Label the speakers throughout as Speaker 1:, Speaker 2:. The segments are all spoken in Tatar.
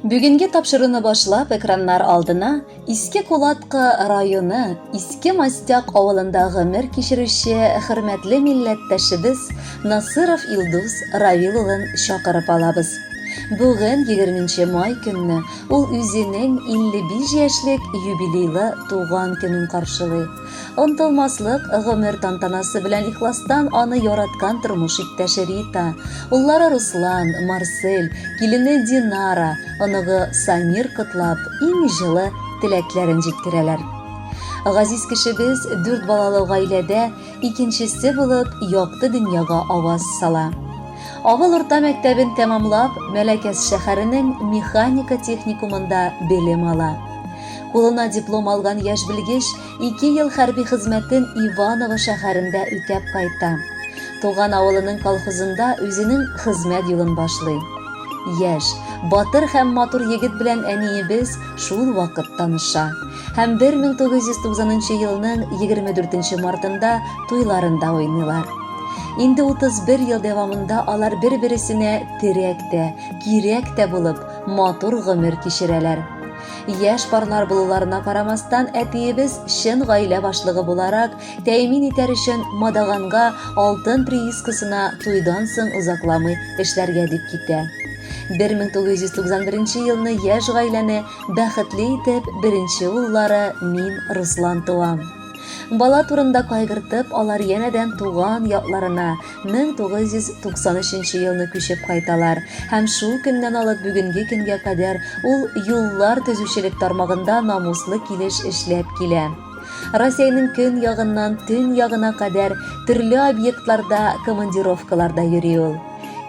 Speaker 1: Бүгенге тапшыруны башлап, экраннар алдына Иске Кулаткы районы Иске Мастяк авылында гомер кичерүче хөрмәтле милләттәшебез Насыров Илдус Равил улын чакырып алабыз. Бүген, 20 май көнне, ул үзенең 55 яшьлек юбилейлы туган көнен каршылый. Онтылмаслык гомер тантанасы белән ихластан аны яраткан тормыш иптәше Рита, уллары Руслан, Марсель, килене Динара, оныгы Самир котлап, иң җылы теләкләрен җиткерәләр. Газиз кешебез дүрт балалы гаиләдә икенчесе булып якты дөньяга аваз сала. Авыл урта мәктәбен тәмамлап, Мәләкәс шәһәренең механика техникумында белем ала. Кулына диплом алган яшь белгеч ике ел хәрби хезмәтен Иваново шәһәрендә үтәп кайта. Туган авылының колхозында үзенең хезмәт юлын башлый. Яшь, батыр һәм матур егет белән әниебез шул вакыт таныша. Һәм 1990 елның 24 мартында туйларында уйныйлар. Инде 31 ел дәвамында алар бер-бересенә терәк тә, кирәк тә булып, матур гомер кичерәләр. Яшь парлар булуларына карамастан, әтиебез чын гаилә башлыгы буларак, тәэмин итәр өчен Мадаганга алтын приискасына туйдан соң озакламый эшләргә дип китә. 1991 елны яшь гаиләне бәхетле итеп беренче уллары мин Руслан туам. Бала турында кайгыртып, алар янәдән туган якларына 1993 елны күчеп кайталар һәм шул көннән алып бүгенге көнгә кадәр ул юллар төзүчелек тармагында намуслы килеш эшләп килә. Россиянең көньягыннан төньягына кадәр төрле объектларда командировкаларда йөри ул.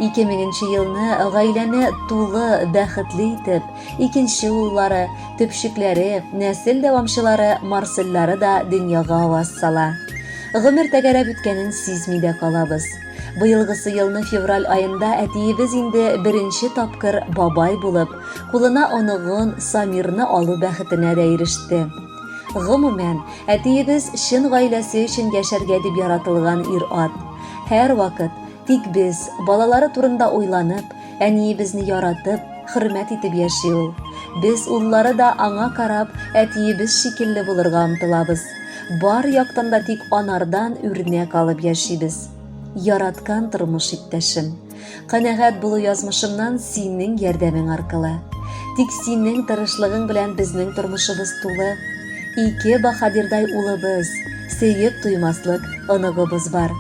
Speaker 1: 2000 елны гаиләне тулы, бәхетле итеп, Икенче уллары, төпчекләре, нәсел дәвамчылары Марсельлары да дөньяга аваз сала. Гомер тәгәрәп үткәнен сизми дә калабыз. Быелгысы елны февраль аенда әтиебез инде беренче тапкыр бабай булып, кулына оныгын Самирны алу бәхетенә дә иреште. Гомумән, әтиебез чын гаиләсе өчен яшәргә дип яратылган ир-ат. Һәрвакыт, тик без, балалары турында уйланып, Әниебезне яратып, хөрмәт итеп яши ул. Без уллары да аңа карап, әтиебез шикелле булырга омтылабыз. Бар яктан да тик анардан үрнәк алып яшибез. Яраткан тормыш иптәшем. Канәгать булу язмышымнан синең ярдәмең аркылы. Тик синең тырышлыгың белән безнең тормышыбыз тулы. Ике баһадирдай улыбыз, сөеп туймаслык оныгыбыз бар.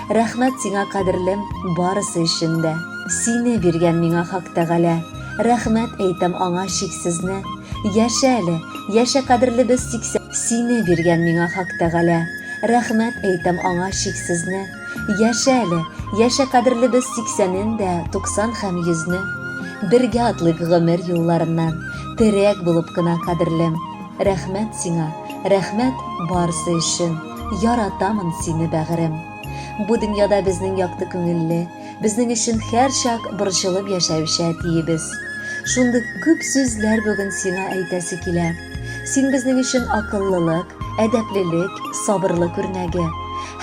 Speaker 1: Рәхмәт сиңа, кадерлем, барысы өчен дә. Сине биргән миңа Хак Тәгалә, Рәхмәт әйтәм аңа чиксезне. Яшә әле, яшә кадерлебез 80. Сине биргән миңа Хак Тәгалә, Рәхмәт әйтәм аңа чиксезне. Яшә әле, яшә кадерлебез сиксәнен дә, 90 һәм йөзне. Бергә атлыйк гомер юлларыннан, Терәк булып кына кадерлем. Рәхмәт сиңа, рәхмәт барсы өчен, Яратамын сине, бәгырем. Бу дөньяда безнең якты күңелле, Безнең өчен һәрчак борчылып яшәүче әтиебез. Шундый күп сүзләр бүген сиңа әйтәсе килә. Син безнең өчен акыллылык, әдәплелек, сабырлык үрнәге.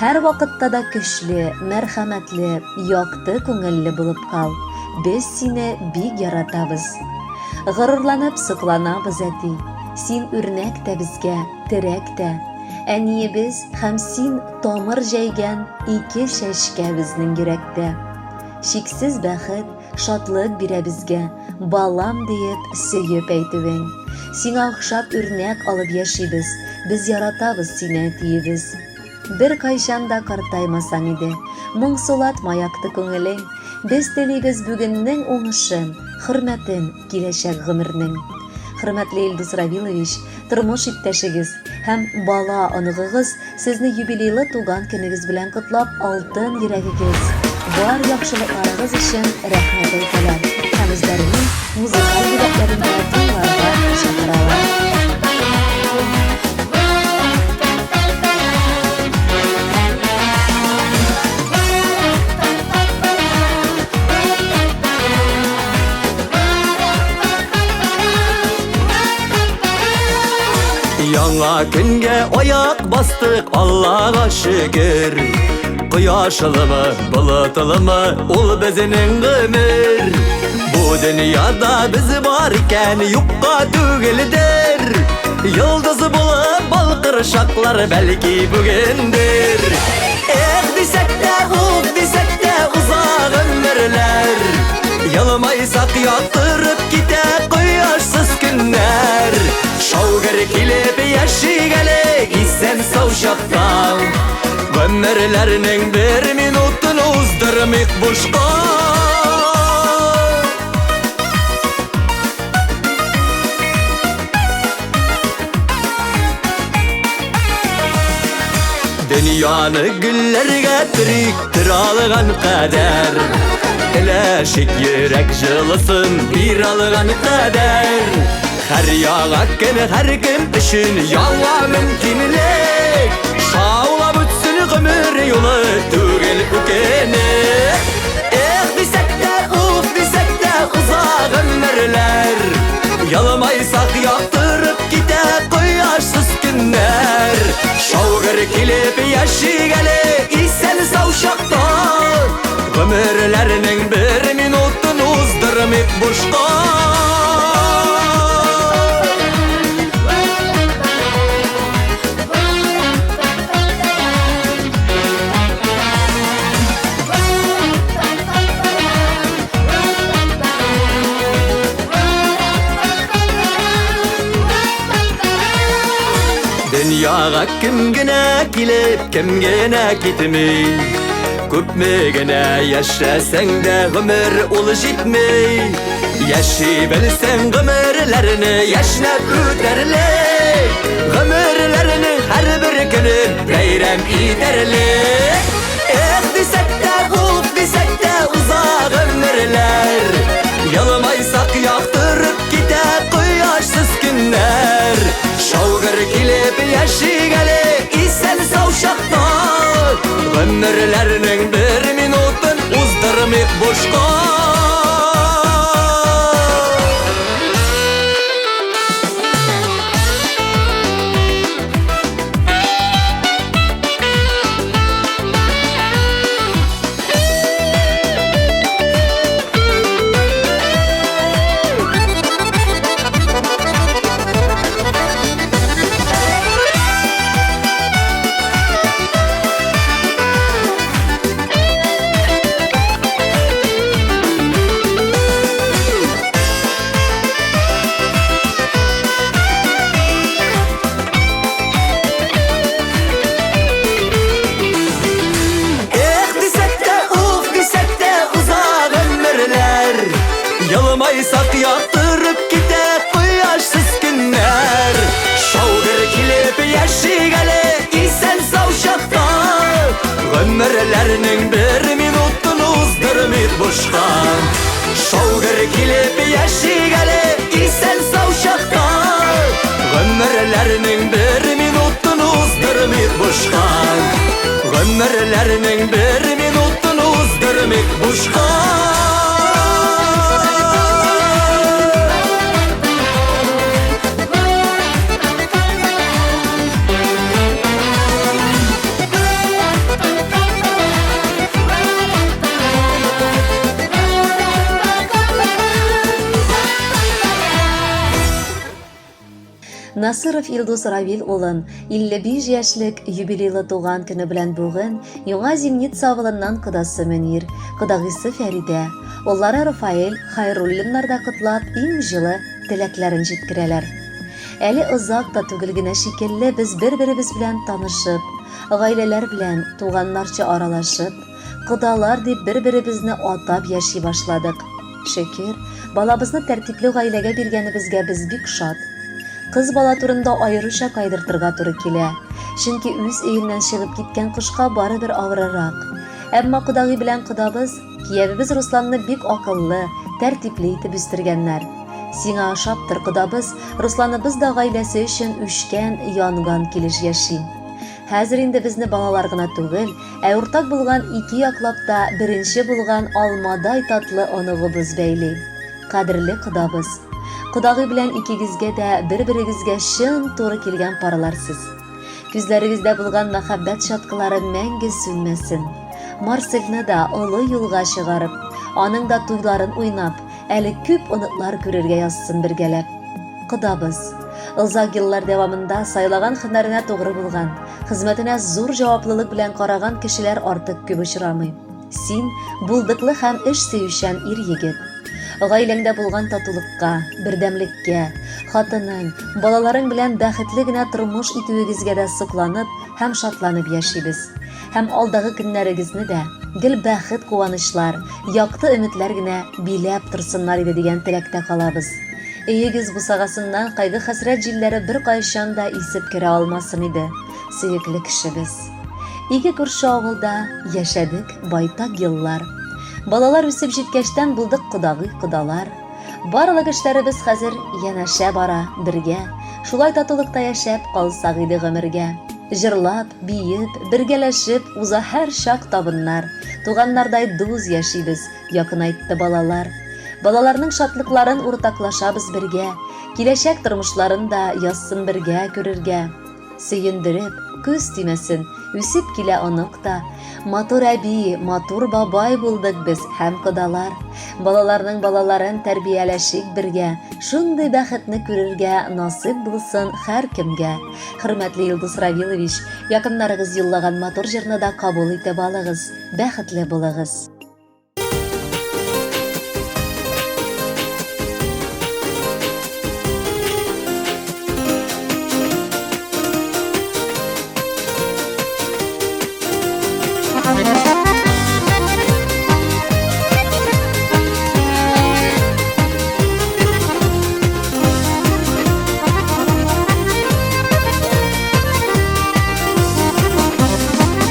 Speaker 1: Һәрвакытта да көчле, мәрхәмәтле, якты күңелле булып кал. Без сине бик яратабыз. Горурланып сокланабыз, әти. Син үрнәк тә безгә, терәк тә. Әниебез һәм син Тамыр җәйгән ике чәчкә безнең йөрәктә. Чиксез бәхет, шатлык бирә безгә, балам диеп сөеп әйтүең. Сиңа охшап үрнәк алып яшибез, без яратабыз сине, әтиебез. Беркайчан да картаймасаң иде, моңсулатма якты күңелең. Без телибез бүгеннең уңышын, хөрмәтен, киләчәк гомернең. Хөрмәтле Илдус Равилович, тормыш иптәшегез һәм бала оныгыгыз сезне юбилейлы туган көнегез белән котлап, алтын йөрәгегез, бар яхшылыкларыгыз өчен рәхмәт әйтәләр һәм үзләренең музыкаль бүләкләрен дә тыңларга чакыралар.
Speaker 2: Яңа көнгә аяк бастык, Аллага шөкер. Кояшлымы, болытлымы, ул безнең гомер. Бу Бу дөньяда без бар икән, юкка түгелдер. Йолдыз булып балкыр чаклар бәлки бүгендер. Эх дисәк тә, уф дисәк тә уза гомерләр. Елмайсак яктырып китә кояшсыз көннәр. Шаугыр килеп яшик әле исән-сау чакта. Гомерләрнең бер минутын уздырмыйк бушка. Дөньяны гөлләргә төрик, төр алган кадәр. Теләшик йөрәк җылысын бир алган кадәр. Һәр яңа көн һәр кем өчен яңа мөмкинлек. Шаулап үтсен гомер юлы түгел үкенеп. Эх дисәк тә, уф дисәк тә уза гомерләр. Елмайсак яктырып китә кояшсыз көннәр. Шаугыр килеп яшик әле исән-сау чакта. Гомерләрнең бер минутын уздырмыйк бушка. Дөньяга кем генә килеп, кем генә китми. Күпме генә яшәсәң дә гомер ул җитми. Яши белсәң гомерләрне яшьнәп үтәрлек. Гомерләрнең һәрбер көнен бәйрәм итәрлек. Эх дисәк тә, уф дисәк тә уза гомерләр. Елмайсак яктырып китә кояшсыз көннәр. Шаугыр килеп яшик әле исән-сау чакта. Гомерләрнең бер минутын уздырмыйк бушка. Эх дисәк тә, уф дисәк тә уза гомерләр. Елмайсак яктырып китә кояшсыз көннәр. Шаугыр килеп яшик әле исән-сау чакта. Гомерләрнең бер минутын уздырмыйк бушка. Шаугыр килеп яшик әле исән-сау чакта. Гомерләрнең бер минутын уздырмыйк бушка. Гомерләрнең бер минутын уздырмыйк бушка.
Speaker 1: Насыров Илдус Равил улын 55 яшьлек юбилейлы туган көне белән бүген Яңа Зимница авылыннан кодасы Мөнир, кодагыйсы Фәридә, уллары Рафаэль Хайруллиннар да котлап, иң җылы теләкләрен җиткерәләр. Әле озак та түгел генә шикелле без бер-беребез белән танышып, гаиләләр белән туганнарча аралашып, Кодалар дип бер-беребезне атап яши башладык. Шөкер, балабызны тәртипле гаиләгә биргәнебезгә без бик шат. Кыз бала турында аеруча кайгыртырга туры килә. Чөнки үз өеннән чыгып киткән кошка барыбер авырырак. Әмма кодагый белән кодабыз, киявебез Русланны бик акыллы, тәртипле итеп үстергәннәр. Сиңа ошаптыр, кодабыз, Русланыбыз да гаиләсе өчен үшкән, янган килеш яши. Хәзер инде безне балалар гына түгел, ә уртак булган ике яклап та беренче булган алмадай татлы оныгыбыз бәйли. Кадерле кодабыз. Кодагый белән икегезгә дә бер-берегезгә чын туры килгән парлар сез. Күзләрегездә булган мәхәббәт чаткылары мәңге сүнмәсен. Марсельны да олы юлга чыгарып, аның да туйларын уйнап, Әле күп оныклар күрергә язсын бергәләп. Кодабыз. Озак еллар дәвамында сайлаган һөнәренә тугры булган, хезмәтенә зур җаваплылык белән караган кешеләр артык күп очрамый. Син булдыклы һәм эш сөючән ир-егет. Гаиләңдә булган татулыкка, бердәмлеккә, хатының, балаларың белән бәхетле генә тормыш итүегезгә дә сокланып һәм шатланып яшибез. Һәм алдагы көннәрегезне дә гел бәхет-куанычлар, якты өметләр генә биләп торсыннар иде дигән теләктә калабыз. Өегез бусагасыннан кайгы-хәсрәт җилләре беркайчан да исеп керә алмасын иде, сөекле кешебез. Ике күрше авылда яшәдек байтак еллар. Балалар үсеп җиткәчтән булдык кодагый-кодалар. Барлык эшләребез хәзер янәшә бара, бергә. Шулай татулыкта яшәп калсак иде гомергә. Җырлап, биеп, бергәләшеп уза һәр чак табыннар. Туганнардай дус яшибез, якынайтты балалар. Балаларның шатлыкларын уртаклашабыз бергә. Киләчәк тормышларын да язсын бергә күрергә. Сөендереп, күз тимәсен, үсеп килә онык та. Матур әби, матур бабай булдык без һәм кодалар. Балаларның балаларын тәрбияләшик бергә. Шундый бәхетне күрергә насыйп булсын һәркемгә. Хөрмәтле Илдус Равилович, якыннарыгыз юллаган матур җырны да кабул итеп алыгыз. Бәхетле булыгыз.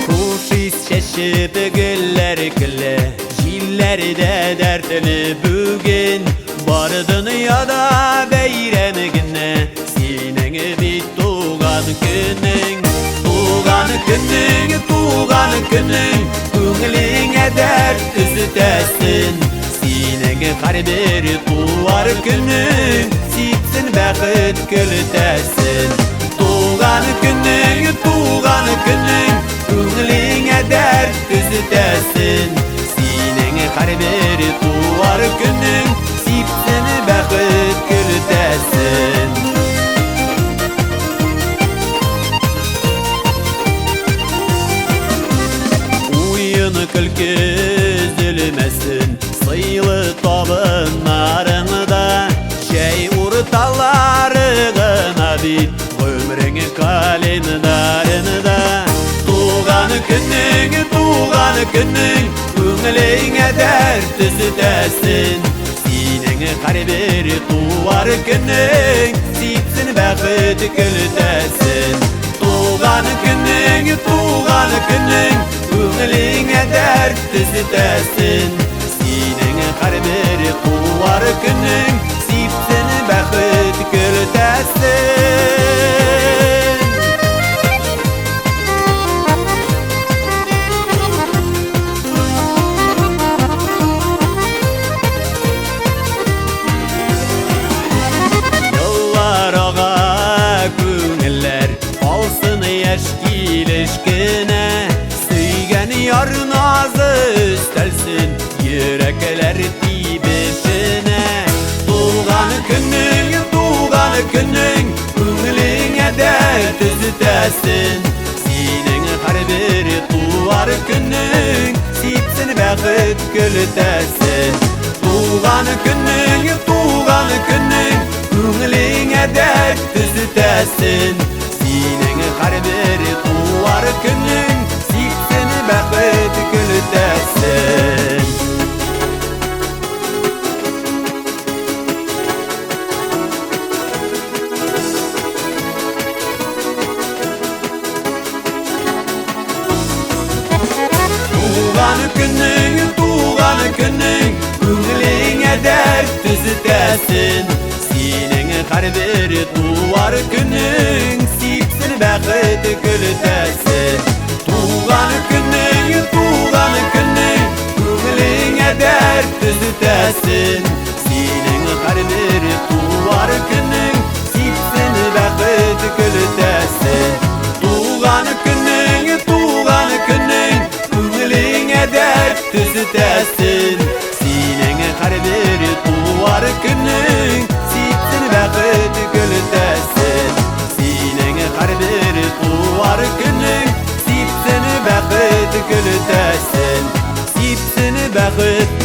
Speaker 2: Хуш ис чәчеп гөлләр көлә, Җилләр дә дәртле бүген. Бар дөньяда бәйрәм генә, Синең бит туган көнең. Туган көнең, туган көнең, Күңелеңә дәрт өзетәсен. Синең һәрбер туар көнең, Сипсен бәхет көлтәсен. Туган көнең, туган көнең, Күңелеңә дәрт өзетәсен. Синең һәрбер туар көнең, Сипсен бәхет көлтәсен. Уен көлке өзелмәсен, Сыйлы табыннарыңда, Чәй урталары гына бит, Гомерең календарында. Туган көнең, туган көнең, Күңелеңә дәрт өзетәсен. Синең һәрбер туар көнең, Сипсен бәхет көлтәсен. Туган көнең, туган көнең, Күңелеңә дәрт өзетәсен. Синең һәрбер туар көнең, Сипсен бәхет көлтәсен. Еллар ага, күңелләр алсын яшь килеш кенә. Сөйгән яр назы өстәлсен йөрәкләр тибешенә. Туган көнең, туган көнең, күңелеңә дәрт өзетәсен. Синең һәрбер туар көнең, сипсен бәхет көлтәсен. Туган көнең, туган көнең, күңелеңә дәрт өзетәсен. Синең һәрбер туар көнең, сипсен бәхет көлтәсен. Туган көнең, туган көнең, күңелеңә дәрт өзетәсен. Синең һәрбер туар көнең, сипсен бәхет көлтәсен. Туган көнең, туган көнең, күңелеңә дәрт өзетәсен. Синең һәрбер туар көнең, сипсен бәхет көлтәсен. Туган көнең, туган көнең, күңелеңә дәрт өзетәсен. Синең һәрбер туар көлтәсен. Сипсен бәхет.